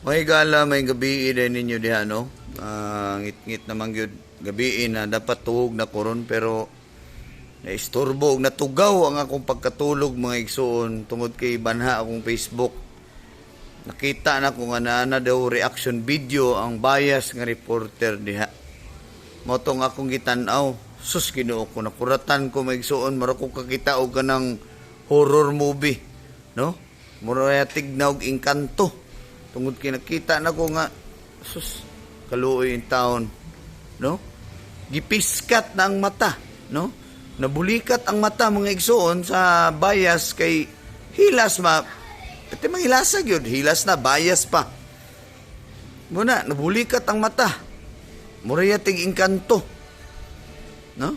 May gala, may gabi din ninyo diha, no? Ngit-ngit naman gyud gabi na, dapat tuhog na koron, pero naistorbo ug natugaw ang akong pagkatulog, mga igsuon, tungod kay banha akong Facebook. Nakita na ko nga naa na daw reaction video ang bias nga reporter diha. Mao tong akong gitan-aw. Sus, Ginoo ko, nakuratan ko, mga igsuon, mura ko kakita og kanang horror movie, no? Mura tignaw og engkanto. Tungod kay nakita na ko nga, sus, kaluoy in taon, no? Gipiskat na ang mata, no? Nabulikat ang mata, mga igsuon, sa bias kay hilas ma. Pati mga hilasa gyud, hilas na bias pa. Muna, nabulikat ang mata. Muraya tig engkanto. No?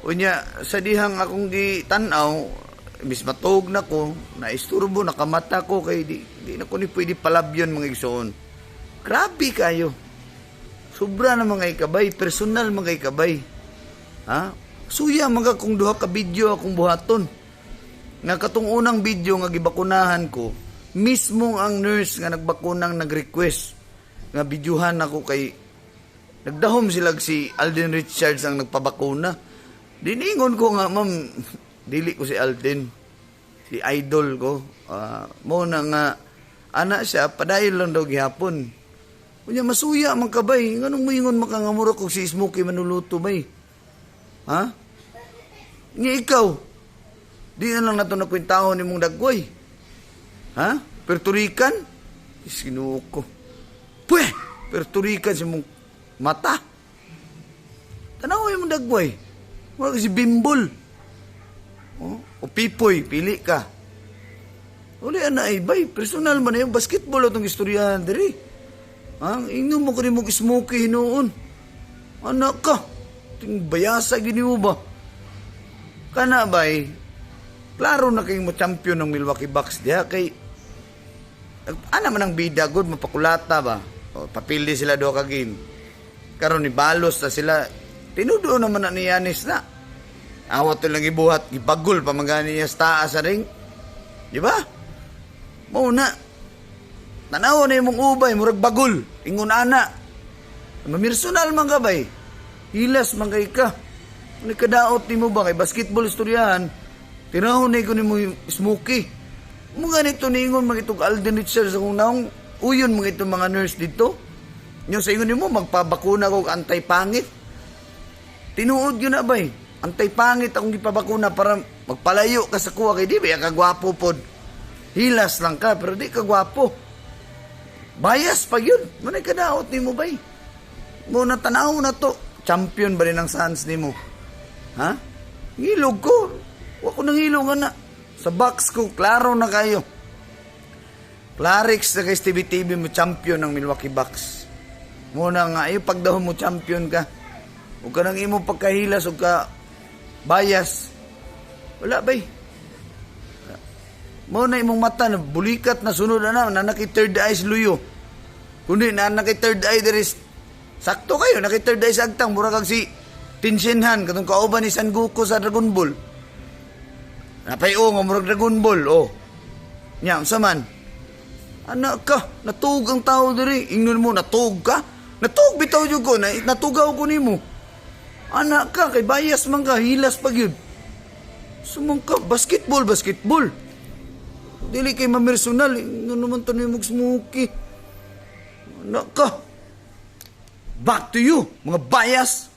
Unya, sa dihang akong gitan-aw, imbis matug na ko, naisturbo, nakamata ko, kay di na ko ni pwede palabyon, mga igsoon. Grabe kayo. Sobra na, mga ikabay, personal, mga ikabay. Ha? Suya mga kung duha ka video akong buhaton. Nga katong unang video nga gibakunahan ko, mismo ang nurse nga nagbakunang nag-request nga videohan ako kay nagdahom sila si Alden Richards ang nagpabakuna. Diningon ko nga, "Ma'am, dili ko si Alden. Si idol ko." Mo na nga, ana siya, padayon lang daw gihapon. Unya, masuya man kabay. Nganong moingon man ka nga mura ko si Smokey Manuluto, bay? Ha? Nga ikaw, di na lang nato nakwentahon nimong dagway. Ha? Puerto Rican? Ginoo ko. Pwe! Puerto Rican sa mong mata. Tanaw yung dagway. Mura ka si Bimbol. Oh, o Pipoy, pili ka. Uli ana ay bay, personal man na yung basketball atong istoryahan diri. Ha? Ingnon mo ko nimo Smokey hinuon. Anak ka. Ting bayasa gini mo ba? Kana bay, klaro na kayong mo champion ng Milwaukee Bucks diha kay ana man ang bida good mapakulata ba. O, papili sila duha ka game. Karon ni balos na sila. Tinudo naman na ni Giannis na. Awat to lang ibuhat, gibagol pa magani niya sa taas sa ring. Di ba? Mao na. Tanaw na imong ubay, murag bagol. Ingon ana. Mamirsunal man ka bay. Hilas man kay ka. Ano kadaot nimo ba kay basketball istoryahan? Tinahon na ko nimo Smokey. Mo ganito niingon mga itong Alden Richards akong naong uyon mga itong mga nurse dito. Nyo sa ingon nimo magpabakuna ko og antay-pangit. Tinuod yun na bay. Antay-pangit akong gipabakuna para magpalayo ka sa kuha kay di ba ka gwapo pod. Hilas lang ka pero di ka gwapo. Bias pa yun. Manay kadaot nimo bay. Mo na tanaw na to. Champion ba rin ang Suns nimo? Ha? Ngilog ko. Wa ko nangilog ana. Sa box ko, klaro na kayo. Clarix na kay Stevie TV mo champion ng Milwaukee Bucks. Muna nga, ayo pagdahon mo champion ka. Ug ka nang imo pagkahilas ug ka bias. Wala bay. Mo na imong mata na bulikat na sunod na na naki third eyes luyo. Kundi na naki third eye diri, sakto kayo naki third eye sa agtang, mura kag si Tenshinhan katong kauban ni San Goku sa Dragon Ball. Napayo nga murag Dragon Ball, oh. Nya unsa man? Anak ka, natug ang tao diri. Ingnon mo natug ka. Natug bitaw jud ko, na, natugaw ko nimo. Anak ka, kay bias man ka, hilas pa gyud. Sumong ka, basketball, basketball. Dili kay mamersonal, ingnon naman to nimo Smokey. Anak ka. Back to you, mga bias.